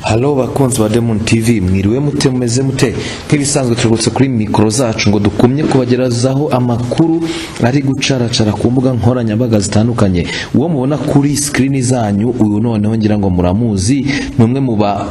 Halo bakunzi ba Demon TV, mwiriwe mute? Mumeze mute? Nk'ibisanzwe turagutse kuri mikoro zacu ngo dukumye kubagerezaho amakuru ari gucaracara ku mbuga nkoranyambaga zitandukanye. Uwo mubona kuri screen zanyu uyu noneho ngira ngo muramuzi, ni umwe mu ba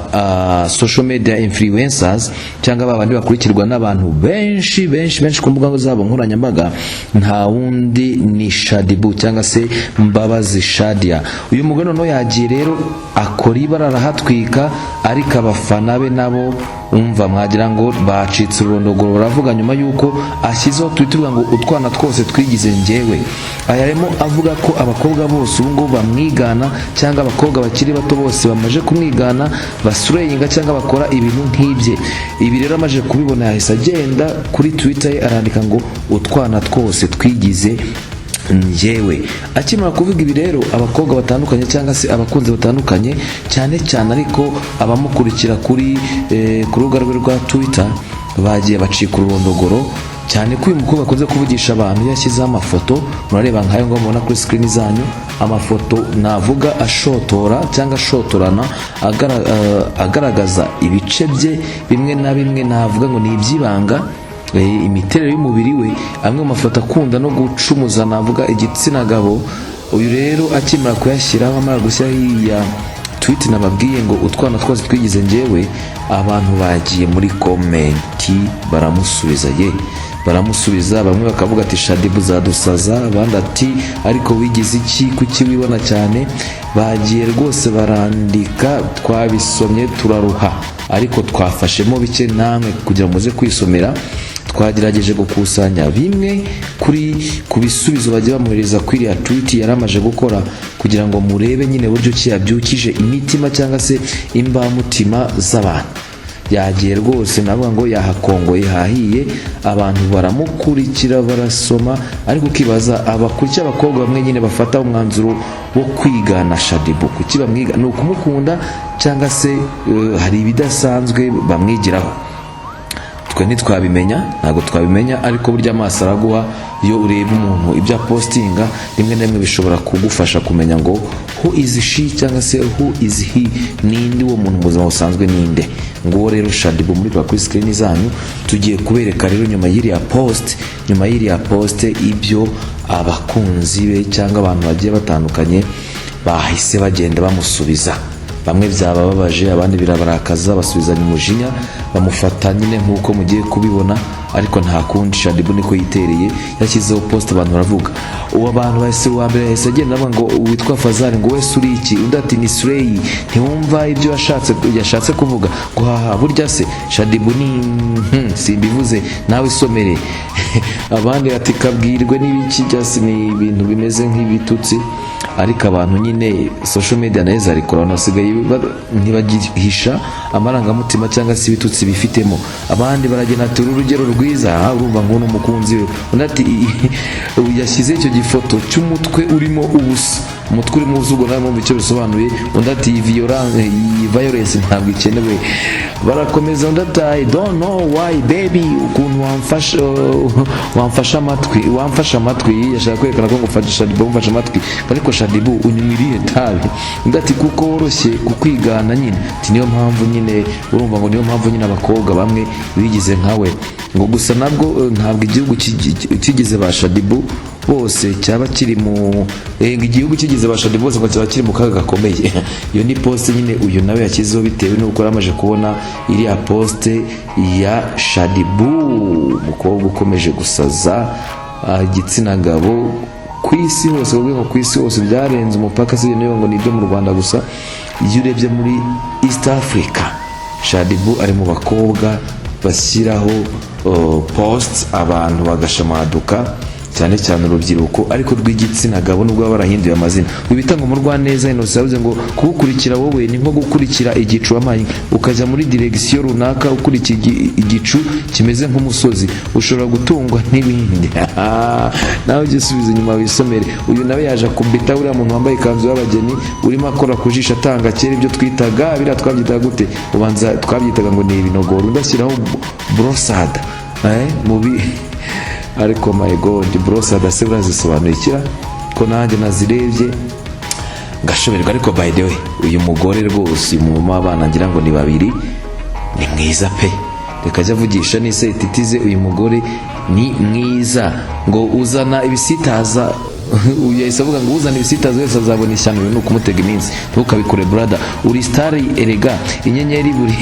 social media influencers cyangwa ba bandi bakurikirwa n'abantu benshi benshi benshi ku mbuga zabo nkoranyambaga. Nta wundi ni Shaddyboo cyangwa se Mbabazi Shadia. Uyu mugore noneho yagiye rero akora ibara arahatwika, ariko abafana be nabo umva mwagira ngo bacitse ururondogoro. Baravuga nyuma y'uko ashyizeho tweet ivuga ngo "Utwana twose twigize njyewe". Aya arimo avuga ko abakobwa bose ubu ngubu bamwigana, cyangwa abakobwa bakiri bato bose bamaze kumwigana, baslayinga cyangwa bakora ibintu nk'ibye. Ibi rero amaze kubibona yahise agenda kuri Twitter ye arandika ngo "Utwana twose twigize njyewe". Akimara kuvuga ibi rero, abakobwa batandukanye cyangwa se abakunzi batandukanye, cyane cyane ariko abamukurikira kuri ku rubuga rwe rwa Twitter, bagiye bacika ururondogoro, cyane ko uyu mukobwa akunze kuvugisha abantu iyo yashyizeho amafoto. Murareba nkayo ngo mubona kuri screen zanyu, amafoto navuga ashotora cyangwa ashotorana, agaragaza ibice bye bimwe na bimwe navuga ngo ni iby'ibanga, imiterere y'umubiri we, amwe mu mafoto akunda no gucumuza navuga igitsina gabo. Uyu rero akimara kuyashyiraho, amara gushyiraho iya tweet nababwiye ngo "Utwana twose twigize njyewe", abantu bagiye muri comment baramusubiza, ye baramusubiza. Bamwe bakavuga ati "Shaddyboo uzadusaza", abandi ati "Ariko wigize iki? Kuki wibona cyane?" Bagiye rwose barandika, twabisomye turaruha, ariko twafashemo bike namwe kugira ngo muze kwisomera. Twagerageje gukusanya bimwe kuri ku bisubizo bagiye bamuhereza kuri iriya tweet yari amaze gukora, kugira ngo murebe nyine buryo ki yabyukije imitima cyangwa se imbamutima z'abantu. Yagiye rwose navuga ngo yahakongoye hahiye, abantu baramukurikira barasoma. Ariko ukibaza aba kuki abakobwa bamwe nyine bafata umwanzuro wo kwigana Shaddyboo? Kuki bamwiga? Ni ukumukunda cyangwa se hari ibidasanzwe bamwigiraho? Twe ntitwabimenya, ntabwo twabimenya, ariko burya amaso araguha. Iyo ureba umuntu ibyo apostinga, rimwe na rimwe bishobora kugufasha kumenya ngo who is she cyangwa se who is he, ninde uwo muntu mu buzima busanzwe, ninde? Nguwo rero Shaddyboo muri kuri screen zanyu. Tugiye kubereka rero nyuma y'iriya post ibyo abakunzi be cyangwa abantu bagiye batandukanye bahise bagenda bamusubiza. Bamwe byabababaje, abandi birabarakaza, basubizanya umujinya, bamufata nyine nk'uko mugiye kubibona. Ariko nta kundi, Shaddyboo niko yitereye, yashyizeho post abantu baravuga. Uwo abantu bahise, uwa mbere yahise agenda avuga ngo witwa Fazari ngo "Wese uri iki?" Undi ati "Ni slay, ntiwumva ibyo yashatse kuvuga?" Ngo "Haha, burya se Shaddyboo ni simbivuze, nawe isomere." Abandi ati "Kabwirwe n'ibiki?" Byose ni ibintu bimeze nk'ibitutsi, ariko abantu nyine social media nayo zarikora, abantu basigaye ntibagihisha amarangamutima cyangwa se ibitutsi bifitemo. Abandi baragenda ati "Uru urugero rwiza." Aha urumva ngo ni umukunzi we. Undi ati yashyize icyo gifoto cy'umutwe urimo ubusa, umutwe urimo ubusa, ubwo nawe mwumva icyo bisobanuye. Undi ati "Iyi violence ntabwo ikenewe." Barakomeza, undi ati "I don't know why baby, ukuntu wamfasha amatwi." Yashaka kwerekana ko ngo mfasha Shaddyboo, mfasha amatwi, ariko "Shaddyboo unywa irihe tabi?" Undi ati "Kuko woroshye kukwigana nyine." Ati "Niyo mpamvu nyine", urumva ngo niyo mpamvu nyine abakobwa bamwe bigize nkawe. Ngo gusa nabwo ntabwo igihugu kigize ba Shaddyboo bose cyaba kiri mu ngo igihugu kigize ba Shaddyboo bose ngo cyaba kiri mu kaga gakomeye. Iyo ni post nyine uyu nawe yashyizeho bitewe n'uko yari amaze kubona iriya post ya Shaddyboo, umukobwa ukomeje gusaza igitsina gabo ku isi hose. Kuvuga ngo ku isi hose byarenze umupaka, si ibintu ngo ni ibyo mu Rwanda gusa. Iyo urebye muri East Africa, Shaddyboo ari mu bakobwa bashyiraho post abantu bagashamaduka, cyane cyane urubyiruko ariko rw'igitsina gabo, nubwo baba barahinduye amazina. Wibita ngo Murwaneza Innocent yavuze ngo "Kugukurikira wowe ni nko gukurikira igicu wamaye, ukajya muri direction runaka ukurikiye igicu kimeze nk'umusozi, ushobora gutungwa n'ibindi." Nawe ujye usubiza inyuma wisomere. Uyu nawe yaje akubita uriya muntu wambaye ikanzu y'abageni urimo akora ku jisho, atanga kera ibyo twitaga biriya, twabyitaga gute? Ubanza twabyitaga ngo ni ibinogoro. Undi ashyiraho borosada mubi, ariko my God, borosada se urazisobanuye ikira ko nanjye nazirebye? Ngashoberwa. Ariko by the way, uyu mugore rwose, uyu mumama w'abana, ngira ngo ni babiri, ni mwiza pe. Reka ajya avugisha n'ise ititize. Uyu mugore ni mwiza. Ngo uzana ibisitaza, uyu yahise avuga ngo uzana ibisitaza wese azabona ishyano. Uyu ni ukumutega iminsi. Ntukabikore, brother, uri star erega, inyenyeri buri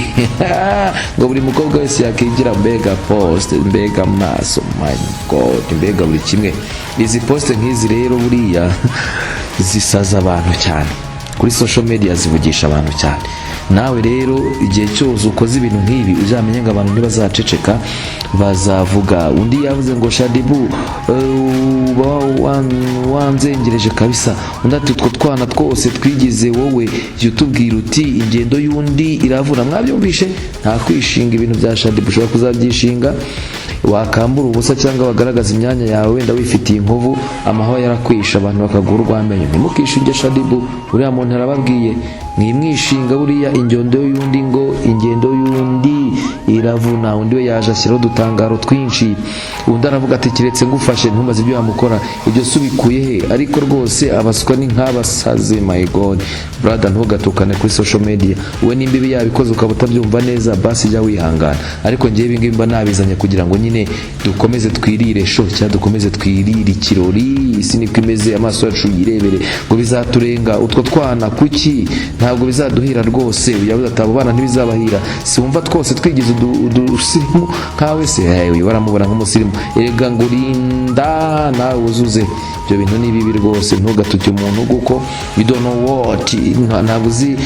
ngo buri mukobwa wese yakigira. Mbega post, mbega amaso, my God, mbega buri kimwe! Izi post nk'izi rero buriya zisaza abantu cyane kuri social media, zivugisha abantu cyane. Nawe rero igihe cyose ukoze ibintu nk'ibi, uzamenye ngo abantu ntibazaceceka, bazavuga. Undi yavuze ngo "Shaddyboo, uba wanzengereje kabisa." Undi ati "Utwo twana twose twigize wowe, jya utubwira uti ingendo y'undi iravuna." Mwabyumvishe, nta kwishinga ibintu bya Shaddyboo. Ushobora kuzabyishinga wakambura ubusa cyangwa wagaragaza imyanya yawe, wenda wifitiye inkovu, amahwa yarakwisha, abantu bakaguha urw'amenyo. Ntimukishinge Shaddyboo, uriya muntu arababwiye, mwimwishinga. Buriya ingendo y'undi, ngo ingendo y'undi iravuna. Undi we yaje ashyiraho udutangaro twinshi. Undi aravuga ati "Keretse ngufashe, ntumbaze ibyo wamukora." Ibyo si ubikuye he? Ariko rwose abaswa ni nk'abasazi. My God, brother, ntugatukane kuri social media. We nimba ibi yabikoze ukaba utabyumva neza, basi jya wihangana. Ariko ngewe ibi ngibi mba nabizanye kugira ngo nyine dukomeze twirire show cyangwa dukomeze twirire ikirori. Isi niko imeze, amaso yacu yirebere. Ngo bizaturenga utwo twana kuki? Ntabwo bizaduhira rwose. Yavuze ati "Abo bana ntibizabahira." Si wumva twose twigize udusirimu nkawe se? Uyu baramubona nk'umusirimu erega. Ngo urinda nawe wuzuze. Ibyo bintu ni bibi rwose. Ntugatuke umuntu kuko you don't know what, ntabwo uzi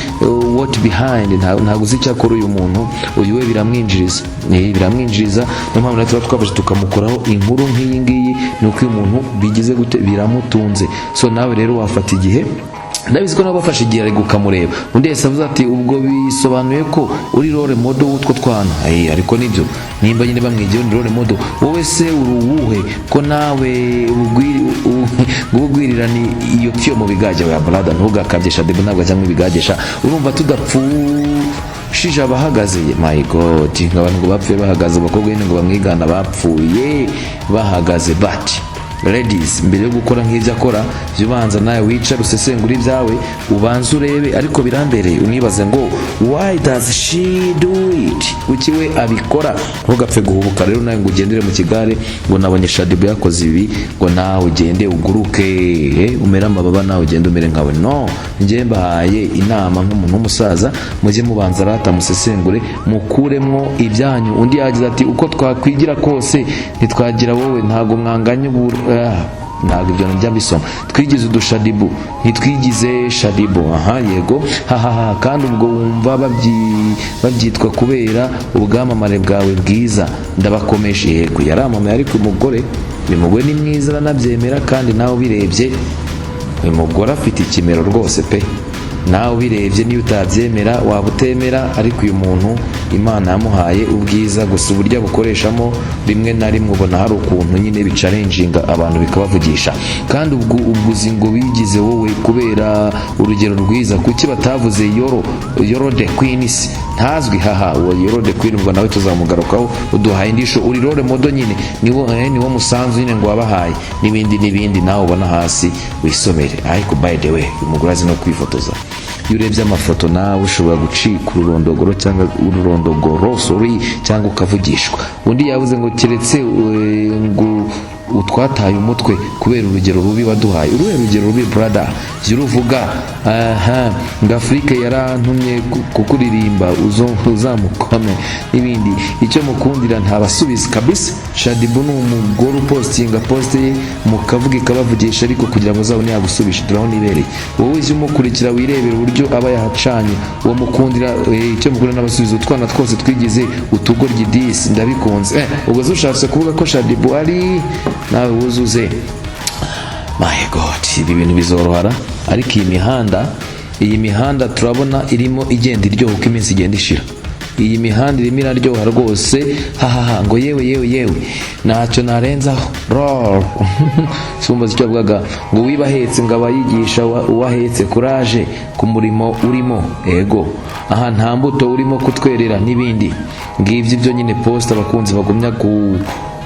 what behind, ntabwo uzi icyo akora uyu muntu. Uyu we biramwinjiriza, biramwinjiriza. Niyo mpamvu natwe tuba twafashe tukamukoraho inkuru nk'iyi ngiyi, ni uko uyu muntu bigize gute, biramutunze. So nawe rero wafata igihe, ndabizi ko nabo bafashe igihe ariko ukamureba. Undi wese avuze ati "Ubwo bisobanuye ko uri role model w'utwo twana." Ariko nibyo, nimba nyine bamwigiyeho ni role model. Wowe se uri uwuhe ko nawe ubugwirirani iyo pyo mu bigage? Wa brother, ntugakabye. Shaddyboo ntabwo ajya mu ibigagesha. Urumva tudapfushije abahagaze? My God, ngo abantu ngo bapfuye bahagaze, abakobwa nyine ngo bamwigana bapfuye bahagaze. But ladies, mbere yo gukora nk'ibyo akora, jya ubanza nawe wicara usesengura ibyawe, ubanze urebe. Ariko birambereye, unibaze ngo "Why does she do it?" Kuki we abikora? Ntugapfe guhubuka rero nawe ngo ugendere mu kigare, ngo nabonye Shaddyboo yakoze ibi, ngo nawe ugende uguruke, umere amababa, nawe ugende umere nkawe. No njye mbahaye inama nk'umuntu w'umusaza, mujye mubanza rata musesengure, mukuremwo ibyanyu. Undi yagize ati "Uko twakwigira kose ntitwagira wowe, ntabwo mwanganya ubu." Ntabwo ibyo njya mbisoma. Twigize uduShaddyboo, ntitwigize Shaddyboo. Aha yego, hahaha. Kandi ubwo wumva babyitwa kubera ubwamamare bwawe bwiza. Ndabakomeje. Yego, yaramamaye, ariko umugore ni mwiza, aranabyemera. Kandi nawe ubirebye, uyu mugore afite ikimero rwose pe. Nawe ubirebye, niyo utabyemera, waba utemera, ariko uyu muntu Imana yamuhaye ubwiza. Gusa uburyo abukoreshamo rimwe na rimwe ubona hari ukuntu nyine bichallenginga abantu, bikabavugisha. Kandi ubwo uzi ngo bigize wowe kubera urugero rwiza. Kuki batavuze Yolo, Yolo the Queen se ntazwi? Haha, uwo Yolo the Queen ubwo nawe tuzamugarukaho. Uduhaye indisho, uri role model nyine, niwo musanzu nyine ngo wabahaye, n'ibindi n'ibindi nawe ubona hasi wisomere. Ariko by the way, uyu mugore azi no kwifotoza. Iyo urebye amafoto nawe ushobora gucika ururondogoro cyangwa ururondogoro, sorry, cyangwa ukavugishwa. Undi yavuze ngo keretse ngo utwataye umutwe kubera urugero rubi waduhaye. Uruhe rugero rubi, brother? Jya uruvuga. Aha ngo Afrique yarantumye kukuririmba, uzamukome n'ibindi. Icyo mukundira ntabasubiza kabisa. Shaddyboo ni umugore upostinga post ye mukavuga ikabavugisha, ariko kugira ngo uzabone yagusubije, dore aho nibereye. Wowe ujye umukurikira wirebera uburyo aba yahacanye. Uwo mukundira, icyo mukundira n'abasubiza. Utwana twose twigize utugoryi disi, ndabikunze. Ubwo se ushatse kuvuga ko Shaddyboo ari nawe wuzuze? My God, ibi bintu bizorohara. Ariko iyi mihanda turabona irimo igenda iryoha uko iminsi igenda ishira. Iyi mihanda irimo iraryoha rwose. Hahaha, ngo yewe yewe yewe, ntacyo narenzaho. Roll sumva icyo yavugaga ngo wiba ahetse, ngo aba yigisha uwahetse. Kuraje ku murimo urimo. Ego, aha nta mbuto urimo kutwerera n'ibindi ngibyo. Ibyo nyine post abakunzi bagumya ku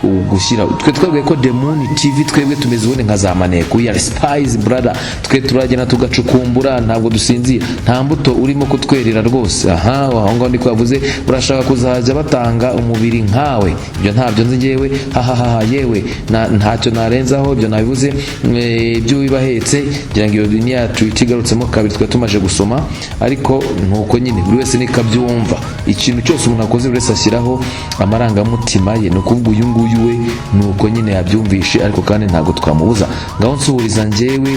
gushyira. Twe twabwiye ko The Moon TV, twebwe tumeze ubundi nka za maneko, we are spies, brother. Twe turagenda tugacukumbura, ntabwo dusinzira. Nta mbuto urimo kutwerera rwose. Aha aho ngaho niko yavuze. Urashaka kuzajya batanga umubiri nkawe? Ibyo ntabyo nzi njyewe. Hahaha, yewe, ntacyo narenzaho, ibyo nabivuze. Ibyo wibahetse ngira ngo iyo ni ya tweet igarutsemo kabiri twari tumaze gusoma, ariko nuko nyine buri wese niko abyumva. Ikintu cyose umuntu akoze, buri wese ashyiraho amarangamutima ye. Ni ukuvuga uyu nguyu we nuko nyine yabyumvishe, ariko kandi ntabwo twamubuza. Ngaho nsuhuriza njyewe,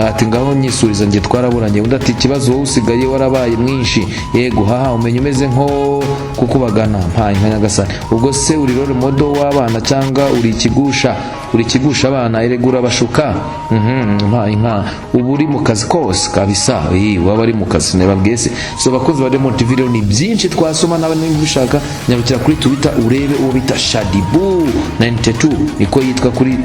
ati ngaho nyisuriza njye, twaraburanye. Undi ati ikibazo wowe usigaye warabaye mwinshi. Yego, haha, umenya umeze nko kukubagana. Mpaye nka Nyagasani, ubwo se uri role model w'abana cyangwa uri ikigusha abana? Erega urabashuka. Mpaye nka ubu uri mu kazi kose kabisa. Waba ari mu kazi nababwiye se. So bakozi ba Demon TV rero, ni byinshi twasoma nawe niba ubishaka, nyarukira kuri Twitter urebe uwo bita Shadibu 92, niko yitwa kuri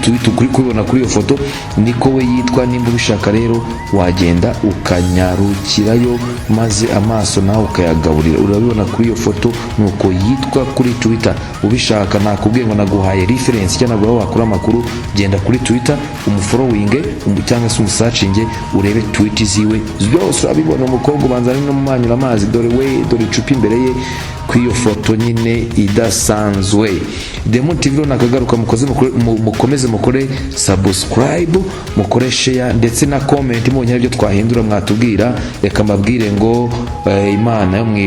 Twitter, kuri kubibona kuri iyo foto niko we yitwa. Nimba ubishaka rero wagenda ukanyarukirayo maze amaso nawe ukayagaburira. Urabibona kuri iyo foto nuko yitwa kuri Twitter. Ubishaka, nakubwiye ngo naguhaye reference cyangwa naguhaye wakura amakuru. Genda kuri Twitter umufollowinge cyangwa se umusearchinge, urebe tweet ziwe byose urabibona. Umukobwa ubanza ari no mumanyura amazi, dore we, dore icupa imbere ye ku iyo foto nyine idasanzwe. Demon TV rero nakagaruka. Mukoze mukomeze mukore subscribe, mukore share ndetse na comment. Mubonye ibyo twahindura mwatubwira. Reka mbabwire ngo Imana yo mu